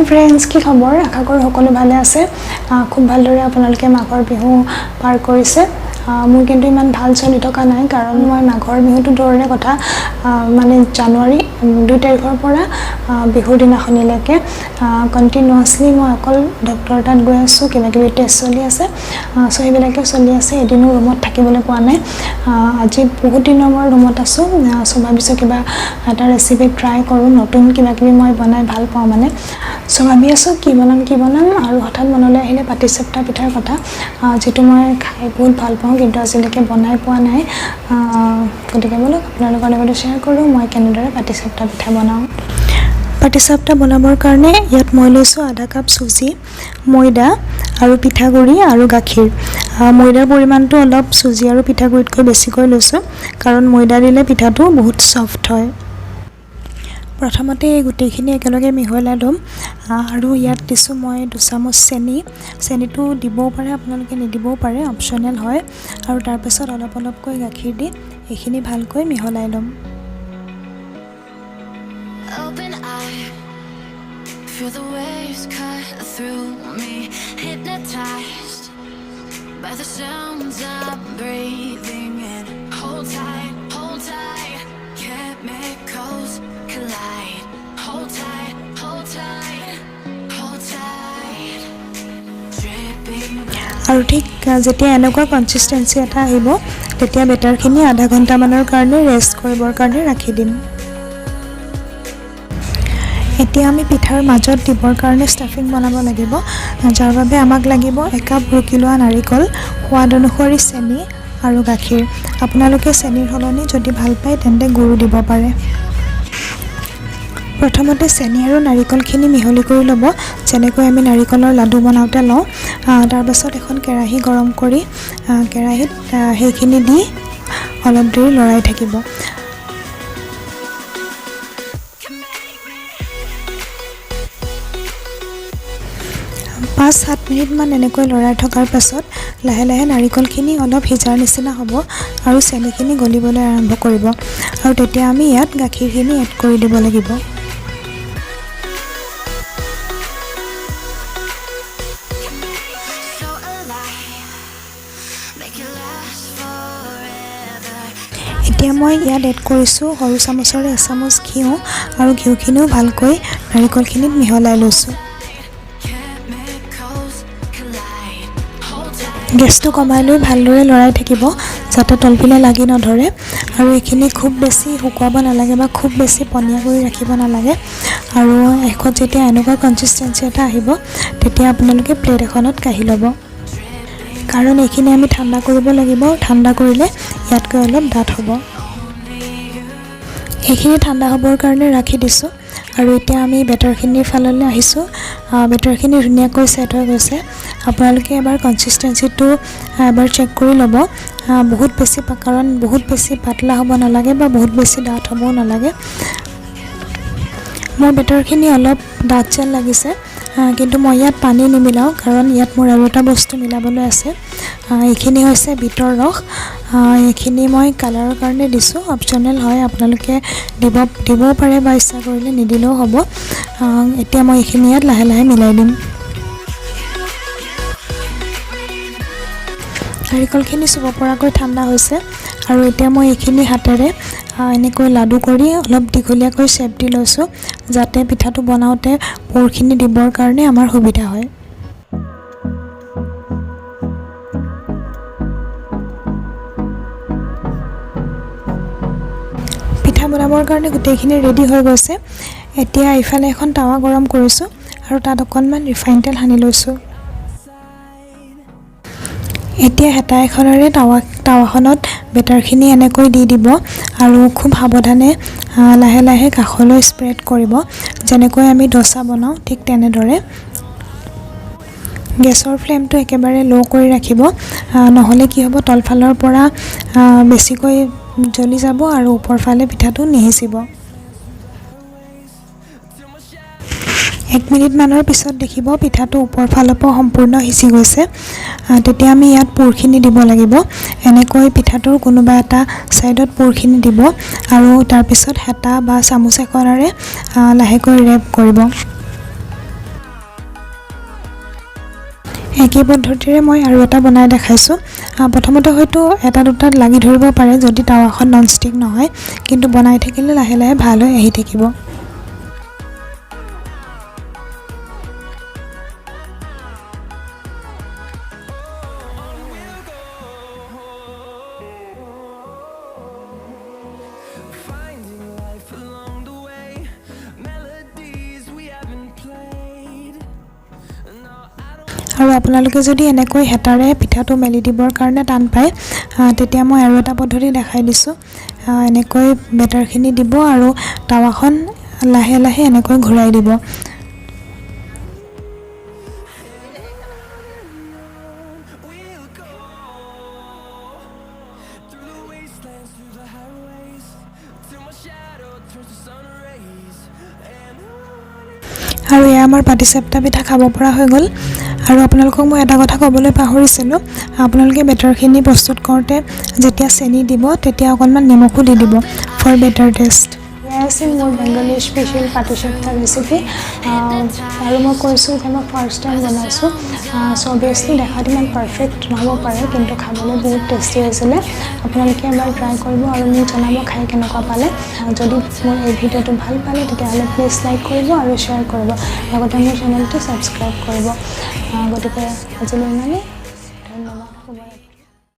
Friends, কি খবৰ? আশা কৰোঁ সকলো ভালে আছে। খুব ভালদৰে আপোনালোকে মাঘৰ বিহু পাৰ কৰিছে। মোৰ কিন্তু ইমান ভাল চলি থকা নাই, কাৰণ মই মাঘৰ বিহুটো দূৰৰে কথা, মানে জানুৱাৰী 2 তাৰিখৰ পৰা বিহুৰ দিনাখনিলৈকে কণ্টিনিউৱাছলি মই অকল ডক্টৰৰ তাত গৈ আছোঁ, কিবা কিবি টেষ্ট চলি আছে, চ' সেইবিলাকে চলি আছে। এদিনো ৰুমত থাকিবলৈ পোৱা নাই। আজি বহুত দিনৰ মই ৰুমত আছোঁ। চ' ভাবিছোঁ কিবা এটা ৰেচিপি ট্ৰাই কৰোঁ, নতুন কিবা কিবি মই বনাই ভাল পাওঁ মানে। চ' ভাবি আছোঁ কি বনাম কি বনাম, আৰু হঠাৎ মনলৈ আহিলে পাটিচেপ্টা পিঠাৰ কথা, যিটো মই খাই বহুত ভাল পাওঁ কিন্তু আজিলৈকে বনাই পোৱা নাই। গতিকে বোলো আপোনালোকৰ লগতে শ্বেয়াৰ কৰোঁ মই কেনেদৰে পাটিচেপ্টা পিঠা বনাওঁ। পাটিচাপ্টা বনাবৰ কাৰণে ইয়াত মই লৈছোঁ আধা কাপ চুজি, ময়দা আৰু পিঠাগুড়ি আৰু গাখীৰ। ময়দাৰ পৰিমাণটো অলপ চুজি আৰু পিঠাগুড়িতকৈ বেছিকৈ লৈছোঁ, কাৰণ ময়দা দিলে পিঠাটো বহুত ছফ্ট হয়। প্ৰথমতে এই গোটেইখিনি একেলগে মিহলাই ল'ম। আৰু ইয়াত দিছোঁ মই 2 চামুচ চেনি। চেনিটো দিবও পাৰে আপোনালোকে, নিদিবও পাৰে, অপশ্যনেল হয়। আৰু তাৰপিছত অলপ অলপকৈ গাখীৰ দি এইখিনি ভালকৈ মিহলাই ল'ম। Open eye, feel the waves cut through me, hypnotized by the sounds I'm breathing in. Hold tight, hold tight, chemicals collide. Hold tight, hold tight, hold tight. Dripping আৰু ঠিক যেতিয়া এনেকুৱা কনচিষ্টেঞ্চি এটা আহিব, তেতিয়া বেটাৰখিনি আধা ঘণ্টামানৰ কাৰণে ৰেষ্ট কৰিবৰ কাৰণে ৰাখি দিম। এতিয়া আমি পিঠাৰ মাজত দিবৰ কাৰণে ষ্টাফিং বনাব লাগিব, যাৰ বাবে আমাক লাগিব একাপ ৰুকি লোৱা নাৰিকল, সোৱাদ অনুসৰি চেনি আৰু গাখীৰ। আপোনালোকে চেনিৰ সলনি যদি ভাল পায় তেন্তে গুড়ো দিব পাৰে। প্ৰথমতে চেনি আৰু নাৰিকলখিনি মিহলি কৰি ল'ব, যেনেকৈ আমি নাৰিকলৰ লাডু বনাওঁতে লওঁ। তাৰপাছত এখন কেৰাহী গৰম কৰি কেৰাহীত সেইখিনি দি অলপ দেৰি লৰাই থাকিব। 5-7 মিনিটমান এনেকৈ লৰাই থকাৰ পাছত লাহে লাহে নাৰিকলখিনি অলপ সিজাৰ নিচিনা হ'ব আৰু চেনিখিনি গলিবলৈ আৰম্ভ কৰিব আৰু তেতিয়া আমি ইয়াত গাখীৰখিনি এড কৰি দিব লাগিব। So alive, make it last forever. এতিয়া মই ইয়াত এড কৰিছোঁ সৰু চামুচৰে এচামুচ ঘিউ আৰু ঘিউখিনিও ভালকৈ নাৰিকলখিনিত মিহলাই লৈছোঁ। Chemicals collide. Hold tight. গেছটো কমাই লৈ ভালদৰে লৰাই থাকিব, যাতে তলপিনে লাগি নধৰে। আৰু এইখিনি খুব বেছি শুকুৱাব নালাগে বা খুব বেছি পনীয়া কৰি ৰাখিব নালাগে। আৰু শেষত যেতিয়া এনেকুৱা কনচিষ্টেঞ্চি এটা আহিব, তেতিয়া আপোনালোকে প্লেট এখনত কাঢ়ি ল'ব, কাৰণ এইখিনি আমি ঠাণ্ডা কৰিব লাগিব। ঠাণ্ডা কৰিলে ইয়াতকৈ অলপ ডাঠ হ'ব। এইখিনি ঠাণ্ডা হ'বৰ কাৰণে ৰাখি দিছোঁ আৰু এতিয়া আমি বেটাৰখিনিৰ ফাললৈ আহিছোঁ। বেটাৰখিনি ধুনীয়াকৈ ছেট হৈ গৈছে। আপোনালোকে এবাৰ কনচিষ্টেঞ্চিটো এবাৰ চেক কৰি ল'ব। বহুত বেছি, কাৰণ বহুত বেছি পাতলা হ'ব নালাগে বা বহুত বেছি ডাঠ হ'বও নালাগে। মোৰ বেটাৰখিনি অলপ ডাঠ যেন লাগিছে, কিন্তু মই ইয়াত পানী নিমিলাওঁ, কাৰণ ইয়াত মোৰ আৰু এটা বস্তু মিলাবলৈ আছে। এইখিনি হৈছে বিটৰ ৰস। এইখিনি মই কালাৰৰ কাৰণে দিছোঁ, অপশ্যনেল হয়, আপোনালোকে দিবও পাৰে বা ইচ্ছা কৰিলে নিদিলেও হ'ব। এতিয়া মই এইখিনি ইয়াত লাহে লাহে মিলাই দিম। নাৰিকলখিনি চুব পৰাকৈ ঠাণ্ডা হৈছে আৰু এতিয়া মই এইখিনি হাতেৰে এনেকৈ লাডু কৰি অলপ দীঘলীয়াকৈ শ্বেপ দি লৈছোঁ, যাতে পিঠাটো বনাওঁতে পুৰখিনি দিবৰ কাৰণে আমাৰ সুবিধা হয়। পিঠা বনাবৰ কাৰণে গোটেইখিনি ৰেডি হৈ গৈছে। এতিয়া ইফালে এখন টাৱা গৰম কৰিছোঁ আৰু তাত অকণমান ৰিফাইন তেল সানি লৈছোঁ। এতিয়া হেতা এখনেৰে টাৱাখনত বেটাৰখিনি এনেকৈ দি দিব আৰু খুব সাৱধানে লাহে লাহে কাষলৈ স্প্ৰেড কৰিব, যেনেকৈ আমি দচা বনাওঁ ঠিক তেনেদৰে। গেছৰ ফ্লেমটো একেবাৰে ল' কৰি ৰাখিব, নহ'লে কি হ'ব, তলফালৰ পৰা বেছিকৈ জ্বলি যাব আৰু ওপৰ ফালে পিঠাটো নিসিজিব। 1 মিনিটমানৰ পিছত দেখিব পিঠাটো ওপৰ ফালৰ পৰা সম্পূৰ্ণ সিজি গৈছে। তেতিয়া আমি ইয়াত পুৰখিনি দিব লাগিব। এনেকৈ পিঠাটোৰ কোনোবা এটা ছাইডত পুৰখিনি দিব আৰু তাৰপিছত হেতা বা চামুচ এখনেৰে লাহেকৈ ৰেপ কৰিব। একেই পদ্ধতিৰে মই আৰু এটা বনাই দেখাইছোঁ। প্ৰথমতে হয়তো এটা দুটাত লাগি ধৰিব পাৰে যদি টাৱাখন নন ষ্টিক নহয়, কিন্তু বনাই থাকিলে লাহে লাহে ভাল হৈ আহি থাকিব। Finding life along the way, melodies we haven't played. No, I don't. আৰু আপোনালোকে যদি এনেকৈ হেতাৰে পিঠাটো মেলি দিবৰ কাৰণে টান পায়, তেতিয়া মই আৰু এটা পদ্ধতি দেখাই দিছোঁ। এনেকৈ বেটাৰখিনি দিব আৰু টাৱাখন লাহে লাহে এনেকৈ ঘূৰাই দিব। We'll go through the wastelands, through the highways, till my shadow turns to sun rays. And on আৰু এয়া আমাৰ পাটিচাপটা পিঠা খাব পৰা হৈ গ'ল। আৰু আপোনালোকক মই এটা কথা ক'বলৈ পাহৰিছিলোঁ। আপোনালোকে বেটাৰখিনি প্ৰস্তুত কৰোঁতে যেতিয়া চেনি দিব, তেতিয়া অকণমান নিমখো দি দিব ফৰ বেটাৰ টেষ্ট। এয়া আছিল মোৰ বেংগলী স্পেচিয়েল পাটিচাপটা ৰেচিপি। আৰু মই কৈছোঁ যে মই ফাৰ্ষ্ট টাইম বনাইছোঁ, চ' অভিয়াছলি দেখাত ইমান পাৰফেক্ট নহ'ব পাৰে, কিন্তু খাবলৈ বহুত টেষ্টি হৈছিলে। আপোনালোকে এবাৰ ট্ৰাই কৰিব আৰু মোক জনাব খাই কেনেকুৱা পালে। যদি মোৰ এই ভিডিঅ'টো ভাল পালে, তেতিয়াহ'লে প্লিজ লাইক কৰিব আৰু শ্বেয়াৰ কৰিব, লগতে মোৰ চেনেলটো ছাবস্ক্ৰাইব কৰিব। গতিকে আজিলৈ ইমানেই।